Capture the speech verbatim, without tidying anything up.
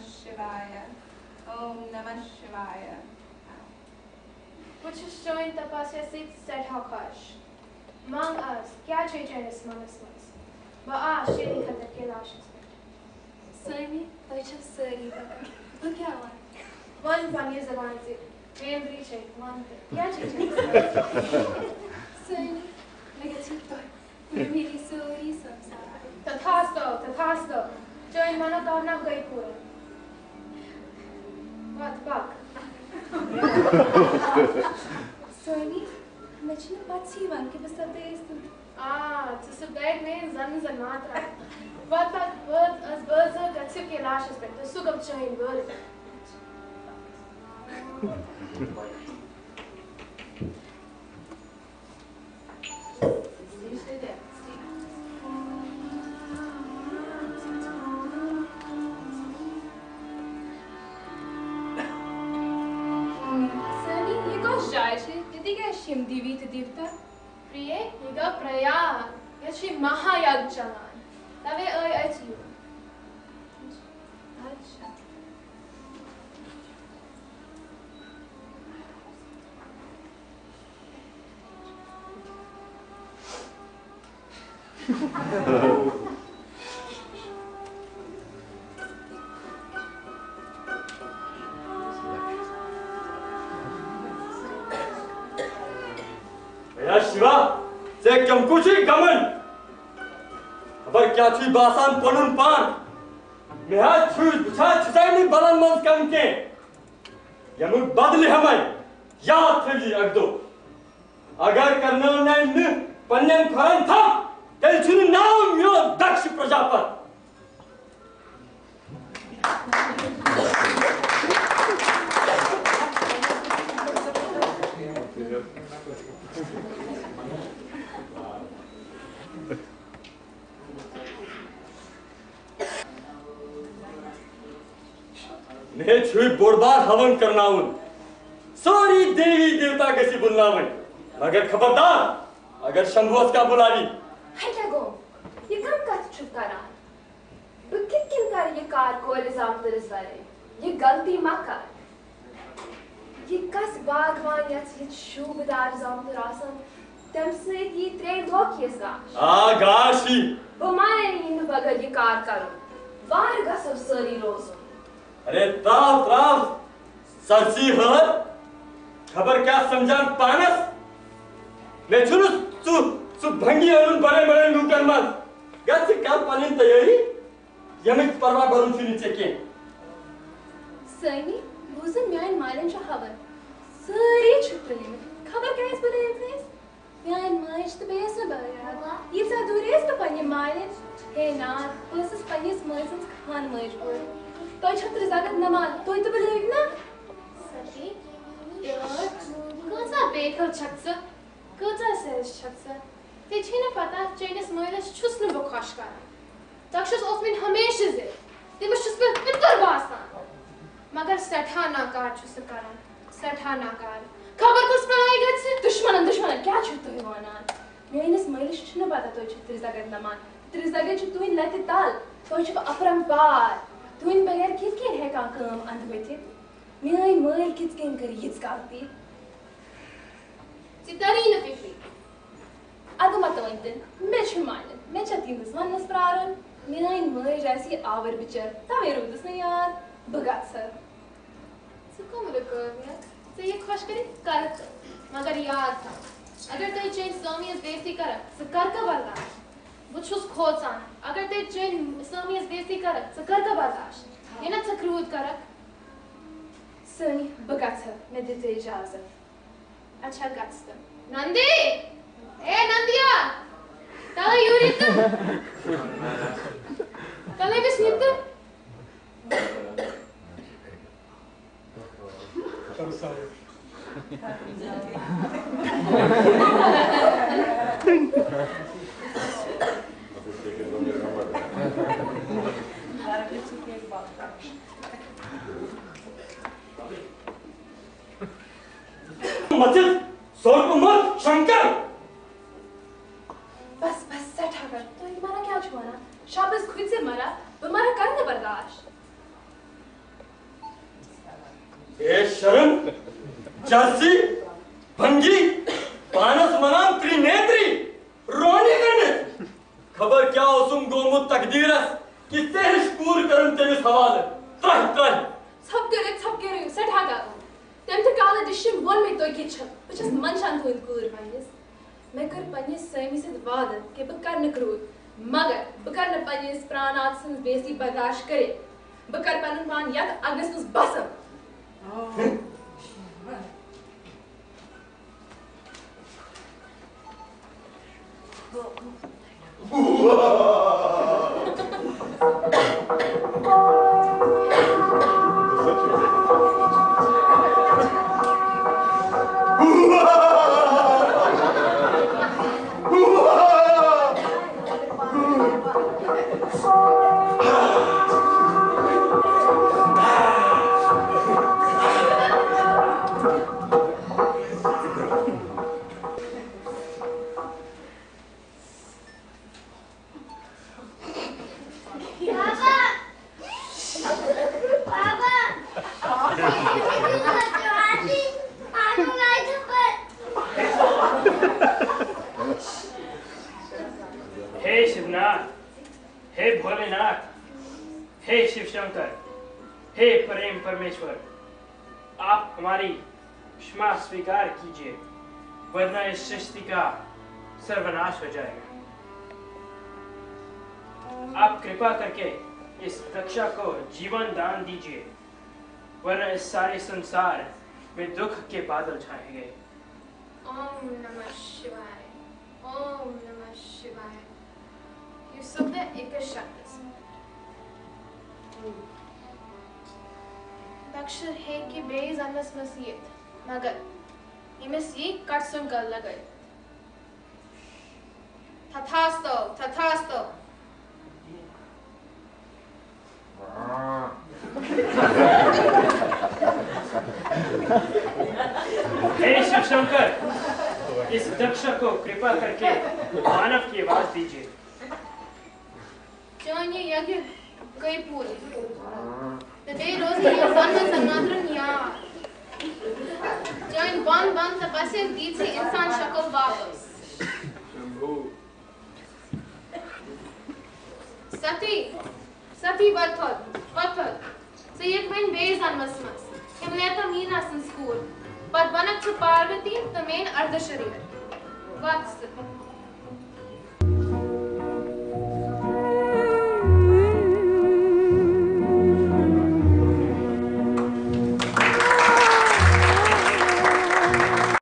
شِوایہ، اوم نمہ شِوایہ۔ بہٕ چھُس چٲنۍ تپاسیا سۭتۍ سٮ۪ٹھاہ خۄش۔ منٛگ آز، کیٛاہ چھے چٲنِس منس منٛز؟ بہٕ آس چٲنی خٲطرٕ کیلاشس پٮ۪ٹھ۔ سٲنی، تۄہہِ چھو سٲری پتہ، بہٕ کیٛاہ وَنہٕ؟ وَن پننہِ زبانہِ سۭتۍ، میٲنۍ برٛیچھے، وَن تہٕ، کیٛاہ چھے چٲنِس منس منٛز؟ سٲنی، مےٚ گژھِ تۄہہِ۔ میری سٲری سمسار۔ تتھاستو، تتھاستو۔ چٲنۍ منوکامنا گٔے پوٗرٕ۔ وَتھ پَک۔ سٲنی، مےٚ چھِنہٕ پَژھٕے یِوان کہِ بہٕ سَپدییَس تہٕ۔ آ، ژٕ سَپدیکھ میٲنۍ زَنہٕ زَن ماترا۔ وَتھ پَک، وٲژ، ٲس بٲژ گژھِ کیلاشَس پٮ۪ٹھ تہٕ سُہ گوٚو چٲنۍ بٲژ۔ سٲنی، یہِ کۄس جاے چھِ؟ ییٚتہِ کیٛازِ چھِ یِم دیوی تہٕ دیوتا؟ پرٛیے، یہِ گوٚو پرٛیاگ۔ ییٚتہِ چھُ یہِ مہا یَگ چَلان۔ تَوَے ٲے أسۍ یور۔ اچھا۔ ہے شیوا، ژےٚ کَمہِ کُے چھُے گمنڈ؟ خبر کیٛاہ چھُے باسان پنُن پان؟ مےٚ حظ چھُ، بہٕ چھا چھُسے نہٕ بلن منٛز کم کینٛہہ۔ ییٚمیُک بدلہٕ ہٮ۪مے، یاد تھٲوزِ اکہِ دۄہ۔ اگر کرنٲوناے نہٕ پننٮ۪ن کھۄرن تھپھ، تیٚلہِ چھُنہٕ ناو میون دکش پرجاپت۔ مےٚ چھُے بوٚڑ بار ہون کرناوُن۔ سٲری دیوی دیوتا گژھِ بُلناوٕنۍ، مگر خبردار، اگر شمبھوس کانٛہہ بُلاوی۔ ہے کیٛاہ گوٚو؟ یہِ کم کتھ چھُکھ کران؟ بہٕ کِتھ کٔنۍ کرٕ یہِ کار کورِ زامتٕرِس ورٲے؟ یہِ غلطی مہ کر۔ یہِ کس باغوان یتھ یہِ شوٗبہٕ دار زامتُر آسن، تمہِ سۭتۍ یی ترٛیٚیہِ دۄہ کِس گاش۔ آ، گاش یی۔ بہٕ مانے نہٕ یِنہٕ بغٲر یہِ کار کرُن۔ وارٕ گژھو سٲری روزُن۔ ارے تراو، تراو، سرسی ہٲر۔ خبر کیٛاہ سمجھان پانس۔ مےٚ چھُنہٕ سُہ، سُہ بھنگی انُن بڑے بڑے لوٗکن منٛز۔ گژھ ژٕ کر پنٕنۍ تیٲری۔ ییٚمِچ پرواہ بَرُن چھُنہٕ ژےٚ کینٛہہ۔ سٲنی، بوٗزُن، میٛانہِ مالٮ۪ن چھُ ہَوان۔ سٲری چھِ تُلمٕتۍ۔ خبر کیٛاہ آسہِ بَنٲوِتھ أسۍ؟ میٛانہِ ماجہِ تہٕ بیٚیہِ ٲس نہٕ بہٕ یاد۔ ییٖژاہ دوٗرِ ٲسٕس بہٕ پنٛنہِ مالٮ۪ن۔ ہے ناتھ، بہٕ ٲسٕس پنٛنِس مٲلۍ سٕنٛز خان مٲج پٲٹھۍ۔ تۄہہِ چھَو ترٛےٚ زَگَت نَماز، تُہۍ تہِ بُلٲوِو نا؟ سَتہِ، ٲٹھ، کۭژاہ بے عقل چھَکھ ژٕ؟ کۭژاہ سیٚز چھَکھ ژٕ؟ ژےٚ چھے نہٕ پتہ، چٲنِس مٲلِس چھُس نہٕ بہٕ خۄش کران۔ تۄہہِ چھُس اوسمُت ہمیشہِ زِ تٔمِس چھُس بہٕ پِتُر باسان۔ مگر سٮ۪ٹھاہ ناکار چھُ سُہ کران، سٮ۪ٹھاہ ناکار۔ خبر کُس بلاے گژھِ۔ دُشمنن، دُشمنن، کیٛاہ چھِو تُہۍ وَنان؟ میٲنِس مٲلِس چھُنہٕ پتہ تُہۍ چھِو ترٛےٚ زگت نمان۔ ترٛےٚ زگت چھِ تُہٕنٛدِ لتہِ تل۔ تُہۍ چھِو اپرمپار۔ تُہٕنٛدِ بغیر کِتھ کٔنۍ ہٮ۪کان کٲم اندٕ ؤتھِتھ؟ میٲنۍ مٲلۍ کِتھ کٔنۍ کٔر یِژھ غلطی؟ ژےٚ تَری نہٕ فِکرِ۔ اَدٕ مَتہٕ وۄنۍ تہِ، مےٚ چھُ مانُن، مےٚ چھا تِہنٛدِس وَننَس پرٛارُن؟ میٲنۍ مٲج آسہِ یہِ آوٕر بِچٲر، تَوَے روٗدُس نہٕ یاد۔ بہٕ گژھٕ۔ ژٕ کٕم رُکٲو مےٚ؟ ژےٚ یہِ خۄش کَرِ، کَرٕ ژٕ۔ مگر یاد تھاو، اگر تُہۍ چٲنۍ سٲمی ہٕنٛز بے عزتی کَرَکھ، ژٕ کَرکھٕ برداش؟ بہٕ چھُس کھوژان، اگر تُہۍ چٲنۍ سٲمی ہٕنٛز بے عزتی کَرَکھ، ژٕ کَرکھٕ برداش؟ یہِ نہ ژٕ کرٛوٗد کَرَکھ۔ سٲنی، بہٕ گژھٕ، مےٚ دِ ژےٚ اِجازت۔ اچھا، گژھ تہٕ۔ نندی! اے نندیا! تلے یوٗرۍ یہِ تہٕ۔ تلے أمِس نِتہٕ۔ مٔژھِتھ سوٚر گوٚمُت شنکر۔ بس، بس، سٮ۪ٹھاہ کر۔ تُہۍ مَرا کیٛاہ چھِو وَنان؟ شابس کھُتۍ زِ مَرا، بہٕ مَرا کَرٕ نہٕ برداش۔ چرسی، بھنگی، پانس ونان ترٛنیتری، رونی گٔنڈِتھ۔ خبر کیٛاہ اوسُم گوٚمُت تقدیرس، کہِ ژےٚ ہِش کوٗر کٔرٕم تٔمِس حوالہٕ۔ ترٛہہِ، ترٛہہِ۔ ژھۄپہٕ کٔرِو، ژھۄپہٕ کٔرِو، سٮ۪ٹھاہ غلط۔ تٔمۍ تہِ کالہٕ ڈِشِم ووٚن مےٚ تۄہہِ کِتھ چھِ۔ بہٕ چھَس منٛدچھان تُہٕنٛدۍ کوٗر پنٛنِس۔ مےٚ کٔر پنٛنِس سٲمی سۭتۍ وعدٕ کہِ بہٕ کَرٕ نہٕ کرٛوٗر، مگر بہٕ کَرٕ نہٕ پنٛنِس پرٛاناتھ سٕنٛز بے عزتی برداشت کٔرِتھ۔ بہٕ کَرٕ پَنُن پان یَتھ اَگنَس منٛز بَسَم۔ हे शिवनाथ, हे भोलेनाथ, हे शिव शंकर, हे प्रेम परमेश्वर, आप हमारी क्षमा स्वीकार कीजिए, वरना इस सृष्टि का सर्वनाश हो जाएगा। आप कृपा करके इस दक्षा को जीवन दान दीजिए, वरना इस सारे संसार में दुख के बादल छाएंगे। ओम नमः शिवाय। ओम नमः शिवाय। یہِ سپدِ أکِس شخصس۔ دکشر ہیٚکہِ بیٚیِس زنمس منٛز یِتھ، مگر ییٚمِس یی کٹہٕ سُنٛد کل لگٲوِتھ۔ تھتھاستو، تھتھاستو۔ हे शिव शंकर, इस दक्ष को कृपा करके मानव की आवाज दीजिए। چٲنۍ یہِ یَگہِ گٔے پوٗرٕ۔ تہٕ بیٚیہِ روزِ یہِ زَن زَن مَنترَن یاد۔ چٲنۍ بَنٛد بَنٛد تہٕ پَسٮ۪ن دی ژےٚ اِنسان شکل واپس۔ ستی، ستی وۄتھُن، وۄتھُن۔ ژٕ یِکھ وۄنۍ بیٚیِس زَنمَس منٛز، ہِملیتا میٖنا سٕنٛز کوٗر۔ پَتہٕ بَنَکھ ژٕ پاروتی تہٕ میٛٲنۍ اَردَہ شریٖر۔ وَتھ ژٕ۔